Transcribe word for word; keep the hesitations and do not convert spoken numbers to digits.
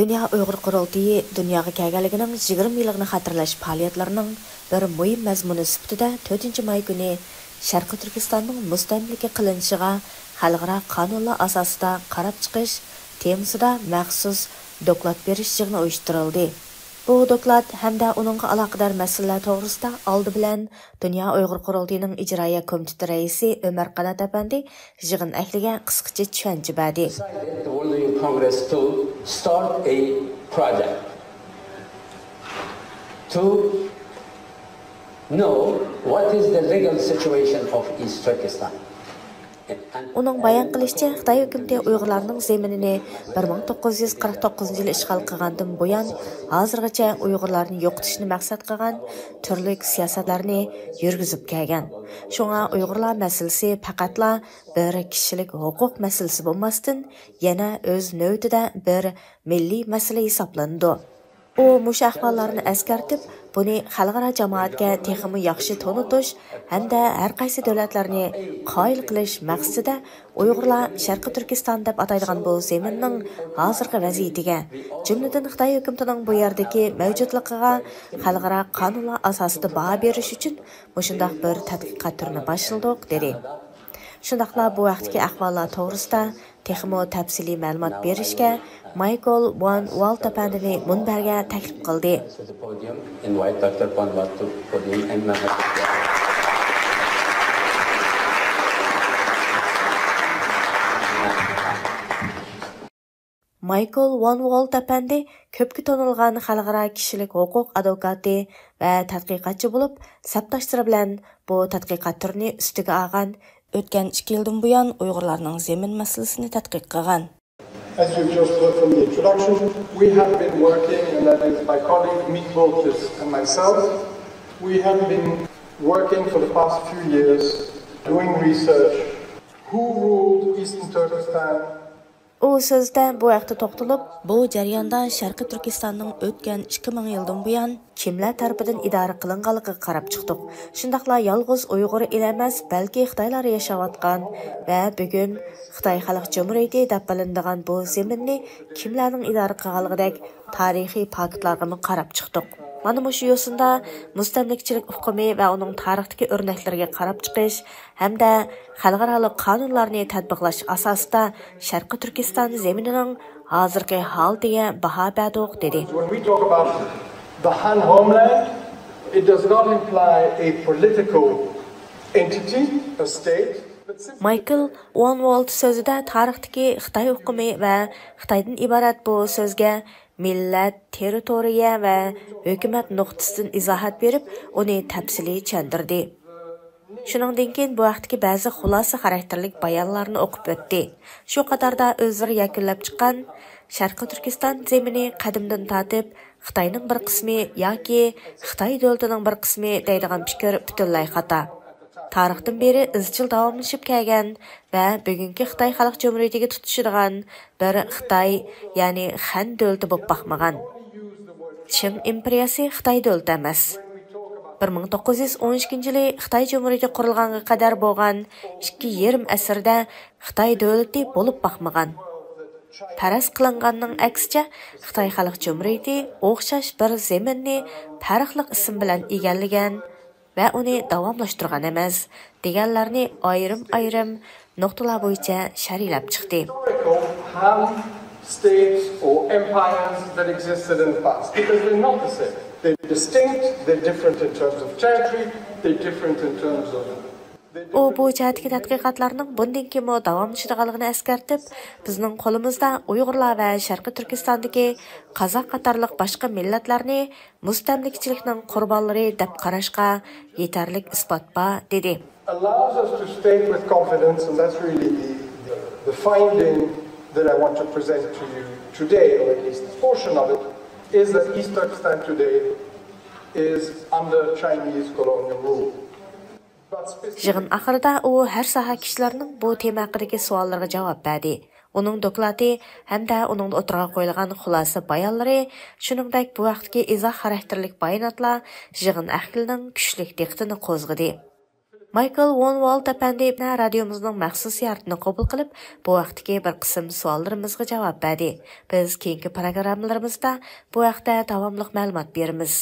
دۇنيا ئۇيغۇر قۇرۇلتىيى دۇنياغا كەلگەنلىكىنىڭ يىگىرمە يىللىقىنى خاتىرىلەش پائالىيەتلىرىنىڭ بىر مۇھىم مەزمۇنى سۈپىتىدە تۆتىنچى ماي كۈنى شەرقىي تۈركىستاننىڭ مۇستەملىكە قىلىنىشىغا خەلقئارا قانۇنلار ئاساسىدا قاراپ چىقىش تېمىسىدا مەخسۇس دوكلات بېرىش يىغىنى ئۇيۇشتۇرۇلدى. بۇ دوكلات ھەمدە ئۇنىڭغا ئالاقىدار مەسىلىلەر توغرىسىدا ئالدى بىلەن دۇنيا ئۇيغۇر قۇرۇلتىيىنىڭ ئىجرائىيە كومىتېتى رەئىسى ئۆمەر قانات ئەپەندى يىغىن ئەھلىگە قىسقىچە چۈشەنچە بەردى. Decided the World Youth Congress to start a project to know what is the legal situation of East Turkestan. And ئۇنىڭ بايان قىلىشىچە، خىتاي ھۆكۈمىتى ئۇيغۇرلارنىڭ زېمىنىنى بىر مىڭ توققۇز يۈز قىرىق توققۇزىنچى يىلى ئىشغال قىلغاندىن بۇيان، ھازىرغىچە ئۇيغۇرلارنى يوقىتىشنى مەقسەت قىلغان تۈرلۈك سىياسەتلەرنى يۈرگۈزۈپ كەلگەن. شۇڭا ئۇيغۇرلار مەسىلىسى پەقەتلا بىر كىشىلىك ھوقۇق مەسىلىسى بولماستىن، يەنە ئۆز نۆۋىتىدە بىر مىللىي مەسىلە ھېسابلىنىدۇ. ئۇ مۇشۇ ئەھۋاللارنى ئەسكەرتىپ، بۇنى خەلقئارا جامائەتكە تېخىمۇ ياخشى تونۇتۇش ھەمدە ھەر قايسى دۆلەتلەرنى قايىل قىلىش مەقسىتىدە ئۇيغۇرلار شەرقىي تۈركىستان دەپ ئاتايدىغان بۇ زېمىننىڭ ھازىرقى ۋەزىيىتىگە، جۈملىدىن خىتاي ھۆكۈمىتىنىڭ بۇ يەردىكى مەۋجۇتلۇقىغا خەلقئارا قانۇنلار ئاساسىدا باھا بېرىش ئۈچۈن مۇشۇنداق بىر تەتقىقات تۈرىنى باشلىدۇق، دېدى. شۇنداقلا بۇ ھەقتىكى ئەھۋاللار توغرىسىدا تېخىمۇ تەپسىلىي مەلۇمات بېرىشكە مايكل ۋان ۋالت ئەپەندىنى مۇنبەرگە تەكلىپ قىلدى. To the podium, invite Doctor Van Walt to podium and Mehmet. مايكل ۋان ۋالت ئەپەندى كۆپكە تونۇلغان خەلقئارا كىشىلىك ھوقۇق ئادۋوكاتى ۋە تەتقىقاتچى بولۇپ، سەپداشلىرى بىلەن بۇ تەتقىقات تۈرىنى ئۈستىگە ئالغان. ئۆتكەن ئىككى يىلدىن بۇيان ئۇيغۇرلارنىڭ زېمىن مەسىلىسىنى تەتقىق قىلغان. As you've just heard from the introduction, we have been working, and that is my colleague Mick Boltis and myself, we have been working for the past few years doing research. Who ruled Eastern Turkestan? ئۇ سۆزىدە بۇ ھەقتە توختىلىپ، بۇ جەرياندا شەرقىي تۈركىستاننىڭ ئۆتكەن ئىككى مىڭ يىلدىن بۇيان كىملەر تەرىپىدىن ئىدارە قىلىنغانلىقىغا قاراپ چىقتۇق. شۇنداقلا يالغۇز ئۇيغۇر ئېلى ئەمەس، بەلكى خىتايلار ياشاۋاتقان ۋە بۈگۈن خىتاي خەلق جۇمھۇرىيىتى دەپ بىلىنىدىغان بۇ زېمىننى كىملەرنىڭ ئىدارە قىلغانلىقىدەك تارىخىي پاكىتلارغىمۇ قاراپ چىقتۇق. مانا مۇشۇ يوسۇندا مۇستەملىكىچىلىك ئۇقۇمى ۋە ئۇنىڭ تارىختىكى ئۆرنەكلىرىگە قاراپ چىقىش ھەمدە خەلقئارالىق قانۇنلارنى تەتبىقلاش ئاساسىدا شەرقىي تۈركىستان زېمىنىنىڭ ھازىرقى ھالىتىگە باھا بەردۇق، دېدى. When we talk about the Han homeland, it does not imply a political entity, a state, but simply مايكل ۋان ۋالت سۆزىدە تارىختىكى خىتاي ئۇقۇمى ۋە خىتايدىن ئىبارەت بۇ سۆزگە مىللەت، تېررىتورىيە ۋە ھۆكۈمەت نۇقتىسىدىن ئىزاھات بېرىپ، ئۇنى تەپسىلىي چۈشەندۈردى. شۇنىڭدىن كېيىن بۇ ھەقتىكى بەزى خۇلاسە خاراكتېرلىك بايانلارنى ئوقۇپ ئۆتتى. شۇ قاتاردا ئۆزلىرى يەكۈنلەپ چىققان شەرقىي تۈركىستان زېمىنى قەدىمدىن تارتىپ خىتاينىڭ بىر قىسمى ياكى خىتاي دۆلىتىنىڭ بىر قىسمى دەيدىغان پىكىر پۈتۈنلەي خاتا. تارىختىن بېرى ئىزچىل داۋاملىشىپ كەلگەن ۋە بۈگۈنكى خىتاي خەلق جۇمھۇرىيىتىگە تۇتىشىدىغان بىر خىتاي، يەنى خەن دۆلىتى بولۇپ باقمىغان. چىڭ ئىمپېرىيەسى خىتاي دۆلىتى ئەمەس. بىر مىڭ توققۇز يۈز ئون ئىككىنچى يىلى خىتاي جۇمھۇرىيىتى قۇرۇلغانغا قەدەر بولغان ئىككى يېرىم ئەسىردە خىتاي دۆلىتى بولۇپ باقمىغان. پەرەز قىلىنغاننىڭ ئەكسىچە، خىتاي خەلق جۇمھۇرىيىتى ئوخشاش بىر زېمىننى پەرقلىق ئىسىم بىلەن ئىگىلىگەن ۋە ئۇنى داۋاملاشتۇرغان ئەمەس، دېگەنلەرنى ئايرىم-ئايرىم نۇقتىلار بويىچە شەرھلەپ چىقتى. Historical Han states or empires that existed in the past, because they're not the same. They're distinct, they're different in terms of territory, they're different in terms of ئۇ بۇ جەھەتتىكى تەتقىقاتلارنىڭ بۇندىن كېيىنمۇ داۋاملىشىدىغانلىقىنى ئەسكەرتىپ، بىزنىڭ قولىمىزدا ئۇيغۇرلار ۋە شەرقىي تۈركىستاندىكى قازاق قاتارلىق باشقا مىللەتلەرنى مۇستەملىكىچىلىكنىڭ قۇربانلىرى دەپ قاراشقا يېتەرلىك ئىسپات بار، دېدى. Allows us to state with confidence, and that's really the, the, the finding that I want to present to you today, or at least a portion of it, is that East Turkestan today is under Chinese colonial rule. But specific- يىغىن ئاخىرىدا ئۇ ھەر ساھە كىشىلەرنىڭ بۇ تېما ھەققىدىكى سوئاللىرىغا جاۋاب بەردى. ئۇنىڭ دوكلاتى ھەمدە ئۇنىڭدا ئوتتۇرىغا قويۇلغان خۇلاسە بايانلىرى، شۇنىڭدەك بۇ ھەقتىكى ئىزاھ خاراكتېرلىك باياناتلار يىغىن ئەھلىنىڭ كۈچلۈك دىققىتىنى قوزغىدى. مايكل ۋون ۋالت ئەپەندى رادىيومىزنىڭ مەخسۇس زىيارىتىنى قوبۇل قىلىپ، بۇ ھەقتىكى بىر قىسىم سوئاللىرىمىزغا جاۋاب بەردى. بىز كېيىنكى پروگراممىلىرىمىزدا بۇ ھەقتە داۋاملىق مەلۇمات بېرىمىز.